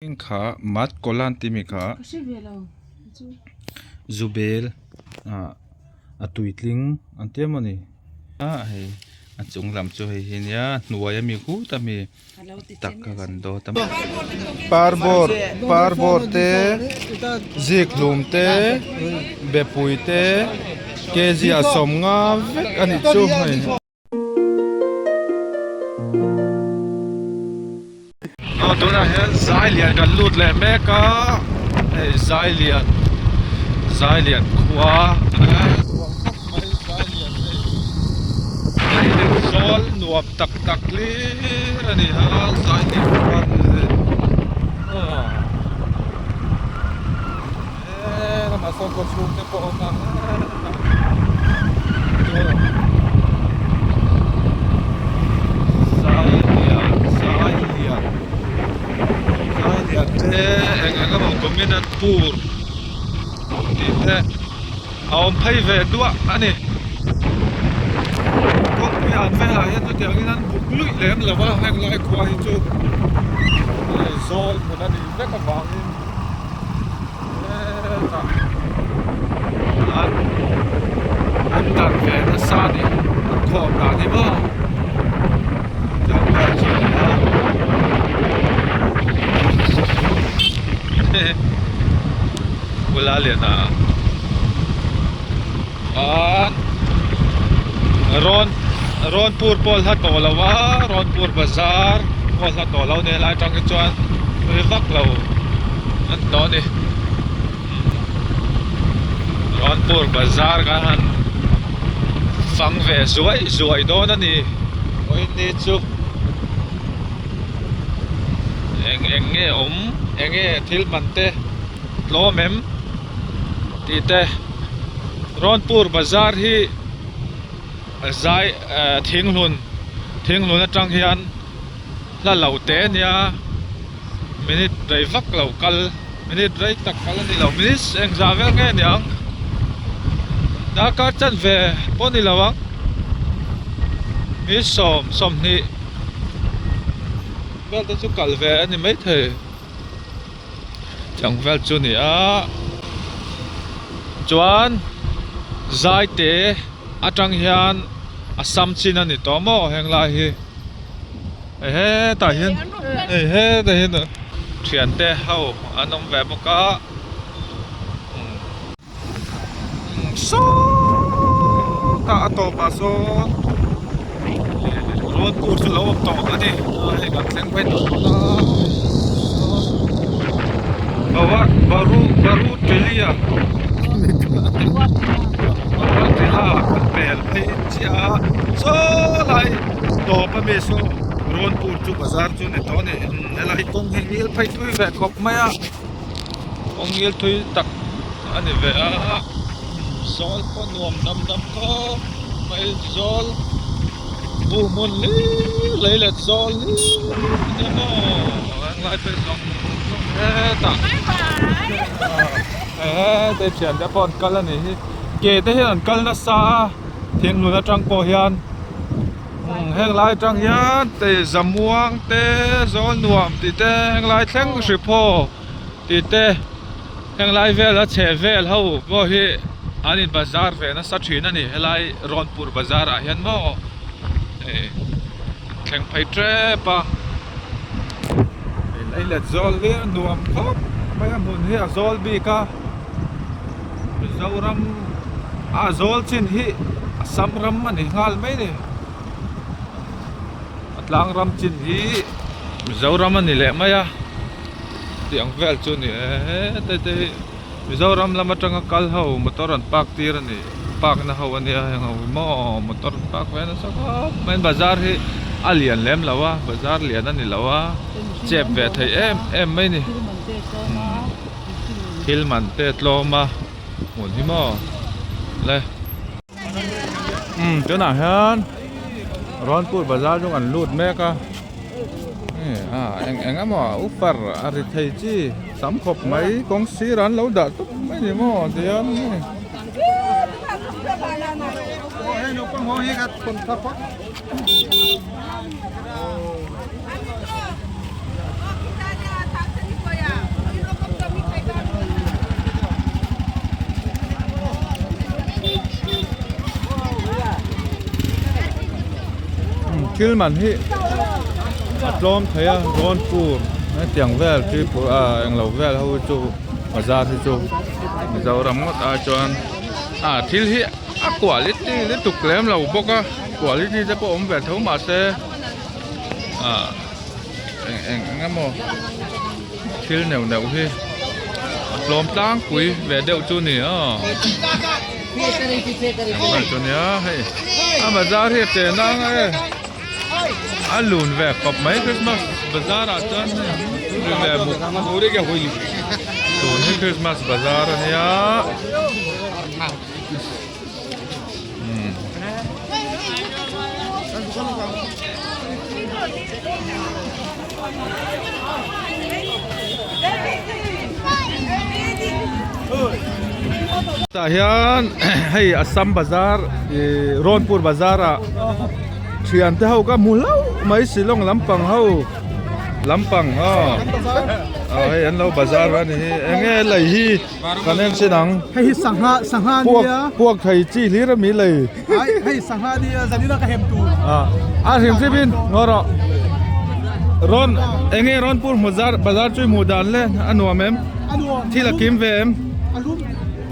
Kha mat kawla an tih mi kha zu bel ah a tuitling an tia mawni a hei a chung lam chu hei hi nia hnuai ami khut ami tak kha kan dawt a parbawr parbawr te zikhlum te bepui te kg ah sawmnga vek a nih chu hei. Aw tunah hian zai lian kan lut leh mek a hei zai lian zai lian khua hei zawl nuam tak tak hlir a ni a zai lian khua He lamah sawn kawchhung te pawh a awm a zai lian zai lian zai lian te eng eng emaw communal pool tih te a awm phei ve duah a ni kawngpui ang velah hian chutiang in an buk luih lem lo va heng lai khua hi chu zawl hmun a nih vek avangin. Hetah an an dan ve nasa a ni an khawm dan hi maw chuan vel chu a ni a bula lian ah an rawn rawn pur pawh hla tawh lo a rawn pur bazar pawh hla tawh lo a ni helai atang hi chuan ri vak lo an tawh a ni rawn pur bazar kan han fang ve zuai zuai dawn a ni vawiin ni chu eng eng nge awm eng nge thil man te tlawm em. Tih te Rawnpur bazar hi zai thinghlun thinghlun atang hian hla lo te ania minute rei vak lo kal minute rei tak kal a ni lo minute engzah vel nge niang darkar chanve pawh ni lo ang minute sawm sawmhnih vel te chu kal ve a ni maithei. Tlangval chu a ni a chuan zai te atang hian a sam chin a ni tawh maw heng lai hi hei hetah hian hei hetah hian thiante ho an awm ve bawk a. Sawtah a tawpah sawn ruat tur chu lo awm tawh a ni hei kan thleng phei tawh dawn a bawa baru baru telia baru tela kan pel phei chiah a saw lai tawp ami saw ruat tur chu bazar chu a ni tawh a ni helai kawng hi ngil phei thui ve khawp mai a. Kawng ngil thui tak a ni ve a zawl pawh nuam dam dam khawp mai zawl buh hmun hlir lei let zawl hlir a nia maw englai pawh zawng zawng hetah hete thian te pawh an kal a nih hi ke te hian an kal nasa a thinglun atang pawh hian. Heng lai atang hian tei zamuang te zawl nuam tih te heng lai thleng hriphaw tih te heng lai vel a chheh vel ho pawh hi an in bazar ve nasa thin a ni helai Rawnpur bazar ah hian maw hei thleng phei tep a hei let zawl hi a nuam khawp mai a hmun hi a zawl bik a Mizoram a zawl chin hi Assam ram a ni nghal mai ni a tlang ram chin hi Mizoram a ni leh mai a tiang vel chu a ni e hei te hi Mizoram lam atanga kal ho motor an park tir a ni park na ho a nia heng ho hi maw motor an park ve nasa khawp mai bazar hi a lian lem lo a bazar lian a ni lo a chep ve thei em em mai a ni. Thil man te tlawm a hmun hi maw le umm tunah hian Rawnpur bazar chu kan lut mek a a eng eng emaw ufar a ri thei chi tam khawp mai kawng sirah an lo dah tawp mai a ni maw tihian. Thil man hi a tlawm thei a Rawnpur hetiang vel Tripura ah englo vel ho hi chu bazar hi chu Mizoram ngawt ai chuan ah thil hi a quality lutuk lem lo bawk a quality te pawh awm ve tho mahse ah eng eng eng emaw thil neuh neuh hi a tlawm tlangpui ve deuh chu a ni aw engvel chu nia hei a bazar hi a chen ang e a lun ve khawp mai christmas bazar ah chuan ri ve muk tun hi christmas bazar a nia. Tah hian hei Assam bazar ih Rawnpur bazar ah thian te ho ka hmu hlauh mai Shillong lampang ho lampang aw aw hei an lo bazar a ni hi enge lei hi. Kan en chin ang. Hei hi sangha sangha nia. Puak thei chi hlir a mi lei. Ai hei sangha nia zanina ka hem tur. A a hrim hrim in ngaw rawh. Rawn enge Rawnpur hmu zar bazar chu i hmuh dan le a nuam em? A nuam. Thil a kim ve em? A lum.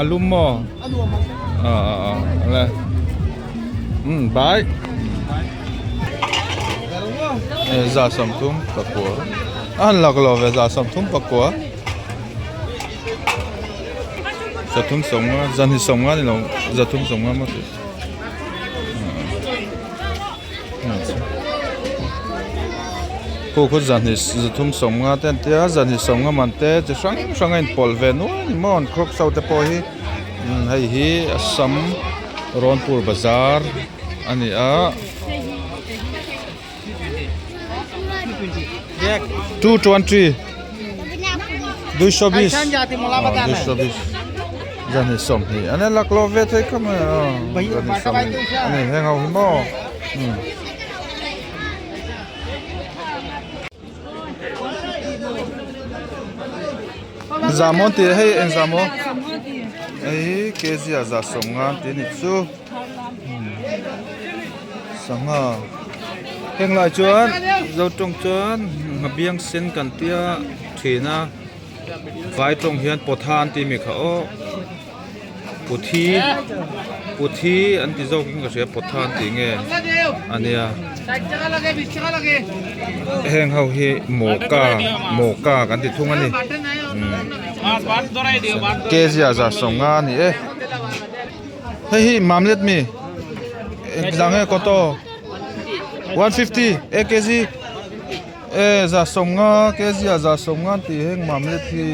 A lum maw? A nuam ang. A a a le. Um bye. Za sawmthum pakua. A han lak lo ve za sawmthum pakua. Zathum sawmnga zahnih sawmnga ni lo zathum sawmnga maw tih khu khu zahnih zathum sawmnga te an tia zahnih sawmnga man te chi hrang hrang a inpawlh ve nual a ni maw an crop so te pawh hi hei hi Assam Rawnpur bazar a ni a. 220 220 220 zan hi 20 ane lak lo ve thei kha mai a zan hi 20 ani heng ho hi maw Zamon tih hei eng zamaw hei hi kg ah za 50 tih a ni chu. Sangha heng lai chuan zo tawng chuan nghabiang sen kan tia thin a vai tawng hian pawtha an tih mi kha aw puthi puthi an ti zawk in ka hria pawtha an tih nge a nia heng ho hi mawka mawka kan ti thung a ni kg ah za 50 a ni e. Hei hi mamlet mi engzah nge koto 150 a kg e za 50 kg ah za 50 an tih heng mamlet hi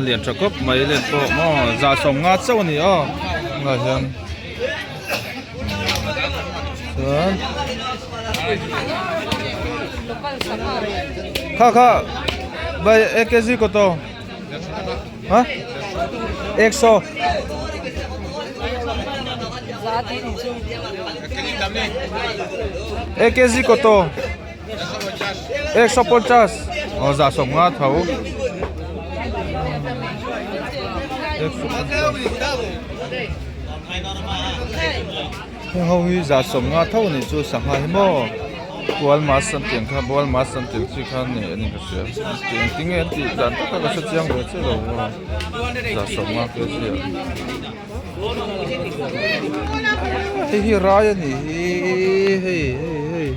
lian tha khawp mai len pawh maw za 50 chauh a ni aw tunah hian chuan kha kha bai a kg koto. Ha? Ekso. Ek kg koto. Ekso ponchas. Oh, za som nga tho. Ekso ponchas. Heng ho hi za 50 tho ni chu sangha hi maw. Bual mas an tih ang kha bual mas an tih ang chi kha ni a ni ka hria eng tinge an tih dan tak a ka hre chiang ve chiah lo a za 50 kg ah hei hi rai a ni hi hei hei hei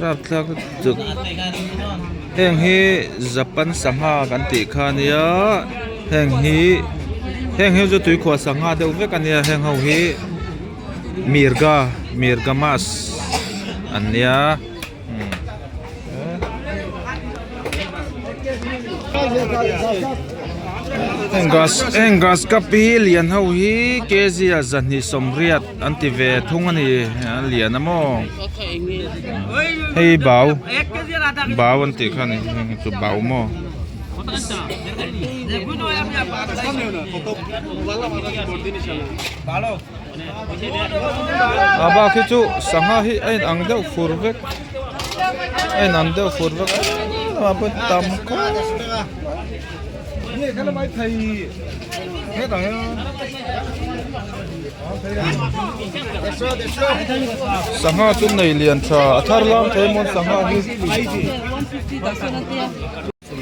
rapthlak lutuk heng hi japan sangha kan tih kha a nia heng hi heng hi chu tuikhuah sangha deuh vek a nia heng ho hi. Mirga Mirga mas an nia heng gas heng gas cup hi lian ho hi kg ah 280 an ti ve thung a ni a lian a maw hei bau bau an tih kha a ni heng chu bau maw. A bak hi chu sangha hi a inang deuh fur vek a inang deuh fur vek a tam khawp mai. Sangha chu nei lian tha a thar lam thei mawn sangha hi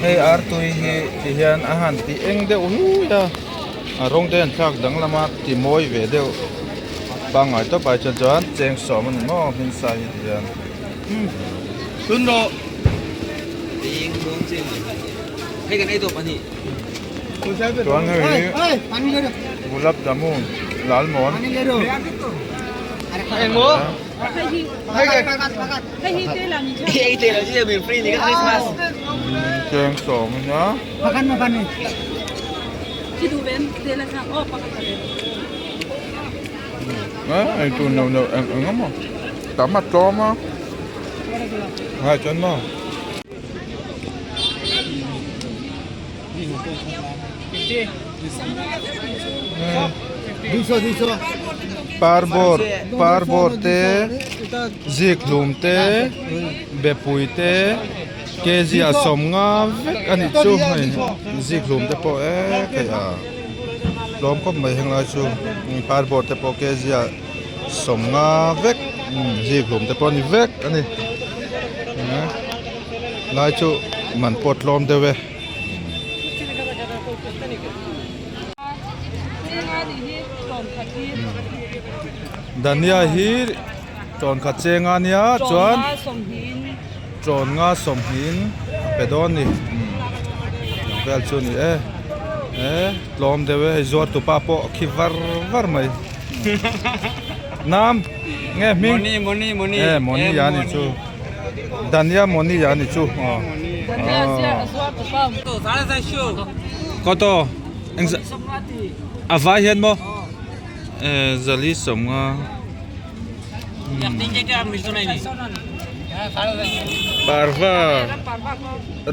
hei artui hi ti hian a han ti eng deuh hlui a a rawng te an thlak danglam a ti mawi ve deuh pangngai tawp ai chuan chuan cheng sawm a ni maw hmin sa hi ti hian. Chuan hei hi gulab jamun lalmohan cheng sawm a nia. Eitur neuh neuh eng eng emaw tam a tlawm a ngai chuan maw. Parbawr parbawr te zikhlum te bepui te kg a sawmnga vek a nih chu hei zikhlum te pawh e theih a tlawm khawp mai henglai chu parbawr te pawh kg a sawmnga vek zikhlum te pawh a ni vek a ni. Lai chu man pawh tlawm deuh e. Dania hi tawn khat cheng a nia chuan tawn nga sawmhnih in a pe dawn a ni vel chu a ni e e tlawm deuh e hei zuar tupa pawh a khi var var mai nam nge hming e mawni a ni chu. Dania Moni a ni chu aw Koto engzah a vai hian maw eh zali sawmnga parva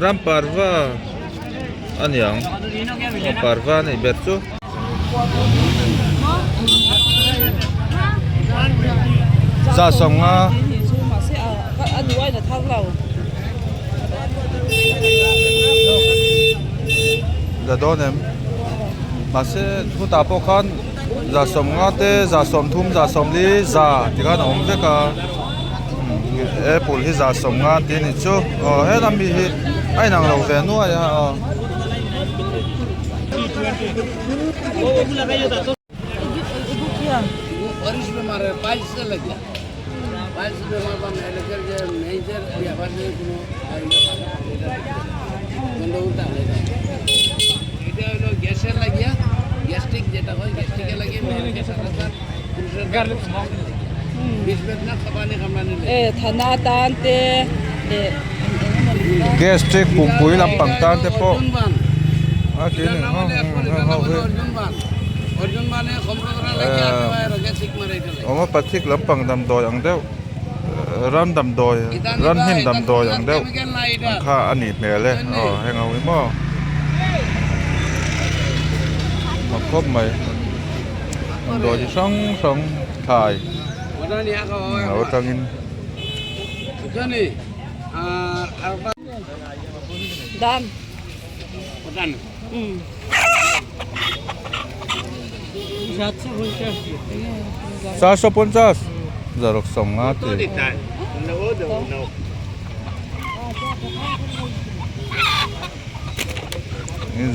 ram parva a niang aw parva a nih ber chu. Za sawmnga la dawn em mahse chutah pawh khan za sawmnga te za sawmthum za sawmli za ti khan a awm vek a apple hi za sawmnga tih a nih chu aw helami mi hi a inang lo ve nuai a aw. Gastric pumpui lampang tan te pawh a ti a ni heng ho hi homeopathic lampang damdawi ang deuh ram damdawi ram hnim damdawi ang deuh ang kha a nih hmel e aw heng ho hi maw mak khawp mai damdawi chi hrang hrang thlai lo atangin. Charso ponchas zaruk sawmnga ti.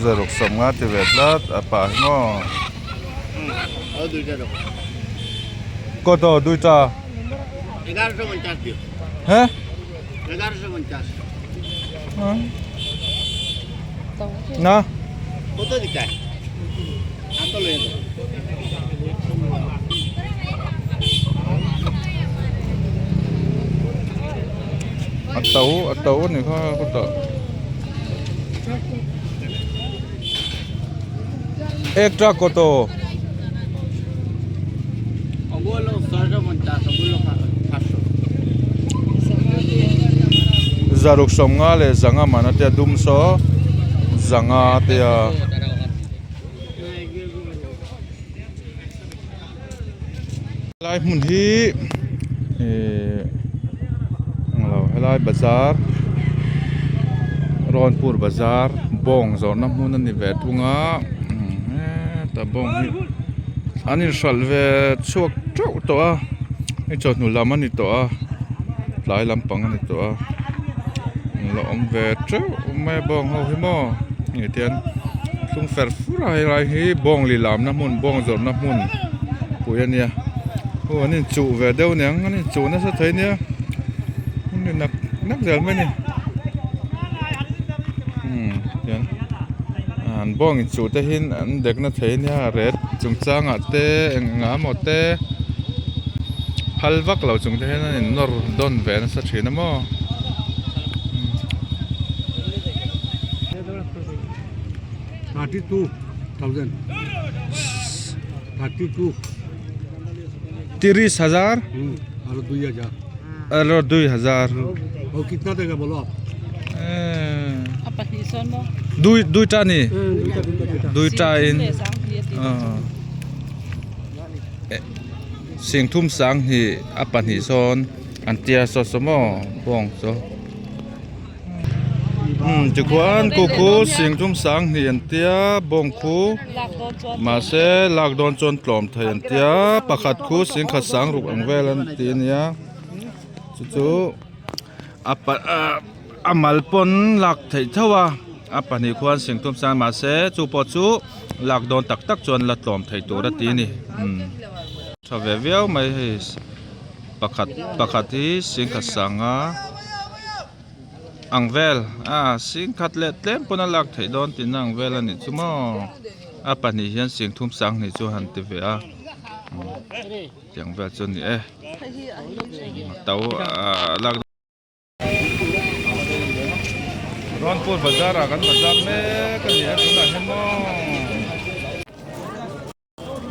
Zaruk sawmnga ti ve tlat a pah hi maw. Koto duita. He? Na. A to a to a ni kha ka tah. Ekta koto. Zaruk sawmnga leh zanga man a tia dum saw zanga a tia. Helai hmun hi ihh englo helai bazar Rawnpur bazar bawng zawrhna hmun a ni ve thung a hetah. Ta bawng hi an inhralh ve chhuak teuh tawh a hei chawhnu lam a ni tawh a tlai lampang a ni tawh a an la awm ve teuh mai a bawng ho hi maw hei tian thlung fer fur a helai hi bawng lilamna hmun bawng zawrhna hmun pui a nia aw an inchuh ve deuh aniang an inchuh nasa thei nia an ri nak nak zel mai a ni umm tian an bawng inchuh te hi an dek na thei ania ret chungchangah te eng eng ah emaw te phal vak lo chung te hian an in nawr dawn ve nasa thin a maw. Tiris hazar aro dui hazar dui dui ta ni dui ta in singthum sang hi a pahnih sawn an tia saw saw maw bawng saw. Umm tikhuan kukhu singthum sang hnih an tia bawng khu mahse lak dawn chuan tlawm thei an tia pakhat khu singkhat sang ruk ang vel an ti ania chu chu a pa ah a mal pawn lak theih tho a a pahnih khuan singthum sang mahse chu pawh chu lak dawn tak tak chuan la tlawm thei tur a ti a ni umm tha ve viau mai hei pakhat pakhat hi singkhat sanga. Ang vel a sing khat leh tlem pawn a lak theih dawn tihna ang vel a nih chu maw a pahnih hian sing thum sang hnih chu han ti ve a tiang vel chu a ni e to ah lak Rawnpur bazar ah kan bazar mek a ni a tunah hian maw.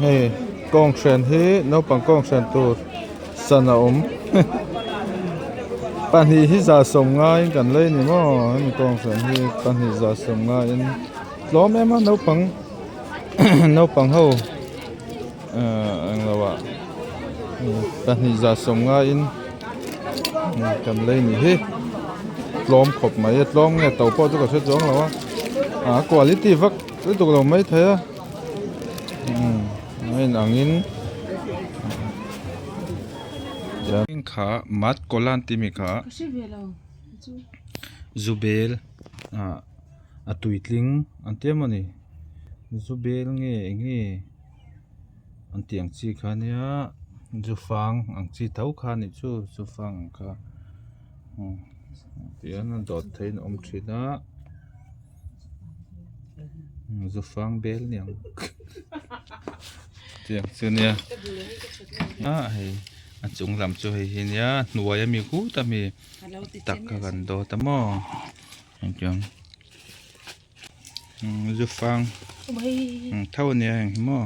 Hei kawng hren hi naupang kawng hren tur sana awm pahnih hi za sawm ngaiin kan lei ni maw hemi kawng hren hi pahnih za sawm ngaiin tlawm em a naupang naupang ho ehh englo ah pahnih za sawm ngaiin kan lei ni hi tlawm khawp mai a tlawm nge to pawh chu ka hre chuang lo a a quality vak lutuk lo maithei a. A in angin kha mat kawla an tih mi kha zubel ah a tuitling an tia mawni zubel nge eng nge an tih ang chi kha ania zufang ang chi tho kha anih chu zufang ang kha tihian a dawt theihin a awm thin a. Zufang bel niang tiang chu nia ah hei a chung lam chu hei hi nia hnuai ami khut ami tak kha kan dawt a maw engtiang zufang tho ania heng hi maw.